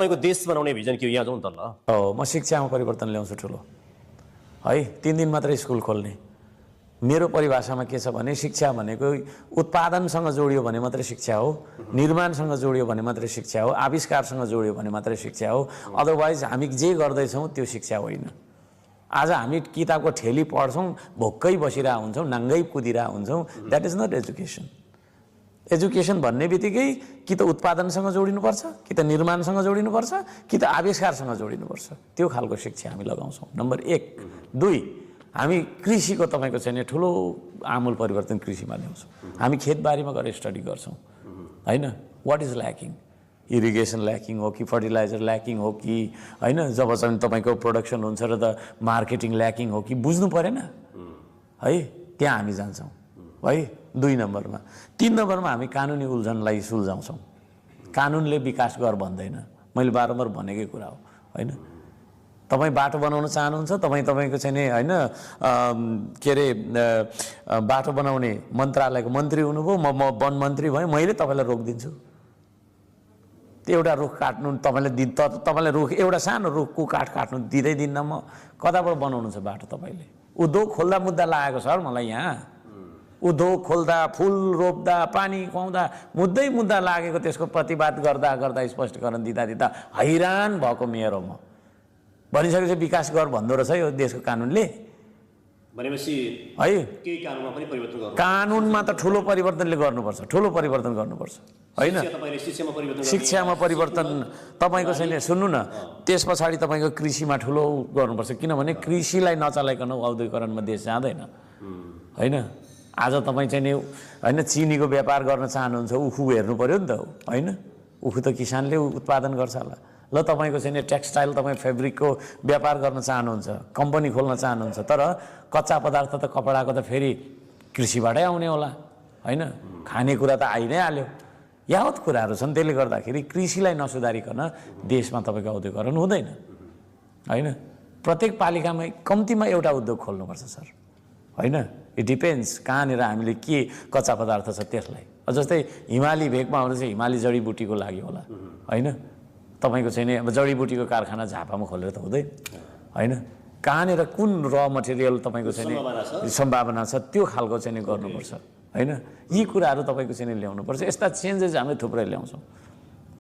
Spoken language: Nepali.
तपाईँको देश बनाउने भिजन के हो यहाँ जाउँ त ल। हो, म शिक्षामा परिवर्तन ल्याउँछु ठुलो है। 3 दिन मात्रै स्कुल खोल्ने। मेरो परिभाषामा के छ भने शिक्षा भनेको उत्पादनसँग जोडियो भने मात्रै शिक्षा हो, निर्माणसँग जोडियो भने मात्रै शिक्षा हो, आविष्कारसँग जोडियो भने मात्रै शिक्षा हो। अदरवाइज हामी जे गर्दैछौँ त्यो शिक्षा होइन। आज हामी किताबको ठेली पढ्छौँ, भोक्कै बसिरहेको हुन्छौँ, नाङ्गै कुदिरहेको हुन्छौँ, that is not education. Education भन्ने बित्तिकै कि त उत्पादनसँग जोडिनुपर्छ, कि त निर्माणसँग जोडिनुपर्छ, कि त आविष्कारसँग जोडिनुपर्छ। त्यो खालको शिक्षा हामी लगाउँछौँ, नम्बर 1। 2, हामी कृषिको तपाईँको चाहिँ ठुलो आमूल परिवर्तन कृषिमा ल्याउँछौँ। हामी खेतबारीमा गएर स्टडी गर्छौँ होइन, what is lacking, irrigation lacking हो कि फर्टिलाइजर ल्याकिङ हो कि होइन, जबसम्म तपाईँको प्रोडक्सन हुन्छ र त मार्केटिङ ल्याकिङ हो कि बुझ्नु परेन है, त्यहाँ हामी जान्छौँ है। 2 नम्बरमा। 3 नम्बरमा हामी कानुनी उल्झनलाई सुल्झाउँछौँ। कानुनले विकास गर भन्दैन, मैले बारम्बार भनेकै कुरा हो होइन। तपाईँ बाटो बनाउन चाहनुहुन्छ, तपाईँको चाहिँ नि होइन के अरे बाटो बनाउने मन्त्रालयको मन्त्री हुनुभयो, म वन मन्त्री भएँ, मैले तपाईँलाई रोकिदिन्छु। एउटा रुख काट्नु तपाईँलाई तपाईँलाई रुख, एउटा सानो रुखको काठ काट्नु दिँदै दिन्न म। कताबाट बनाउनु छ बाटो तपाईँले? उद्योग खोल्दा मुद्दा लागेको सर मलाई यहाँ। उद्योग खोल्दा, फुल रोप्दा, पानी खुवाउँदा मुद्दा लागेको, त्यसको प्रतिवाद गर्दा गर्दा स्पष्टीकरण दिँदा हैरान भएको मेयर हो म। भनिसकेपछि विकास गर भन्दो रहेछ यो देशको कानुनले भनेपछि है। केही कानुनमा पनि परिवर्तन गर्नु, कानुनमा त ठुलो परिवर्तनले गर्नुपर्छ, ठुलो परिवर्तन गर्नुपर्छ होइन। शिक्षामा परिवर्तन तपाईँको छैन। सुन्नु न, त्यस पछाडि तपाईँको कृषिमा ठुलो गर्नुपर्छ, किनभने कृषिलाई नचलाइकन औद्योगिकरणमा देश जाँदैन होइन। आज तपाईँ चाहिँ नि होइन चिनीको व्यापार गर्न चाहनुहुन्छ, उखु हेर्नु पऱ्यो नि त होइन। उखु त किसानले उत्पादन गर्छ होला। ल तपाईँको चाहिँ नि टेक्सटाइल, तपाईँ फेब्रिकको व्यापार गर्न चाहनुहुन्छ, कम्पनी खोल्न चाहनुहुन्छ, तर कच्चा पदार्थ त कपडाको त फेरि कृषिबाटै आउने होला होइन। खानेकुरा त आइ नै हाल्यो, यावत कुराहरू छन्। त्यसले गर्दाखेरि कृषिलाई नसुधारिकन देशमा तपाईँको औद्योगिकरण हुँदैन होइन। प्रत्येक पालिकामा कम्तीमा एउटा उद्योग खोल्नुपर्छ सर होइन। इट डिपेन्ड्स कहाँनिर हामीले के कच्चा पदार्थ छ त्यसलाई। जस्तै हिमाली भेगमा आउँदा चाहिँ हिमाली जडीबुटीको लागि होला होइन। तपाईँको चाहिँ नि अब जडीबुटीको कारखाना झापामा खोलेर त हुँदैन होइन। कहाँनिर कुन र मटेरियल तपाईँको चाहिँ नि सम्भावना छ त्यो खालको चाहिँ नि गर्नुपर्छ होइन। यी कुराहरू तपाईँको चाहिँ नि ल्याउनुपर्छ। यस्ता चेन्जेस हामीले थुप्रै ल्याउँछौँ।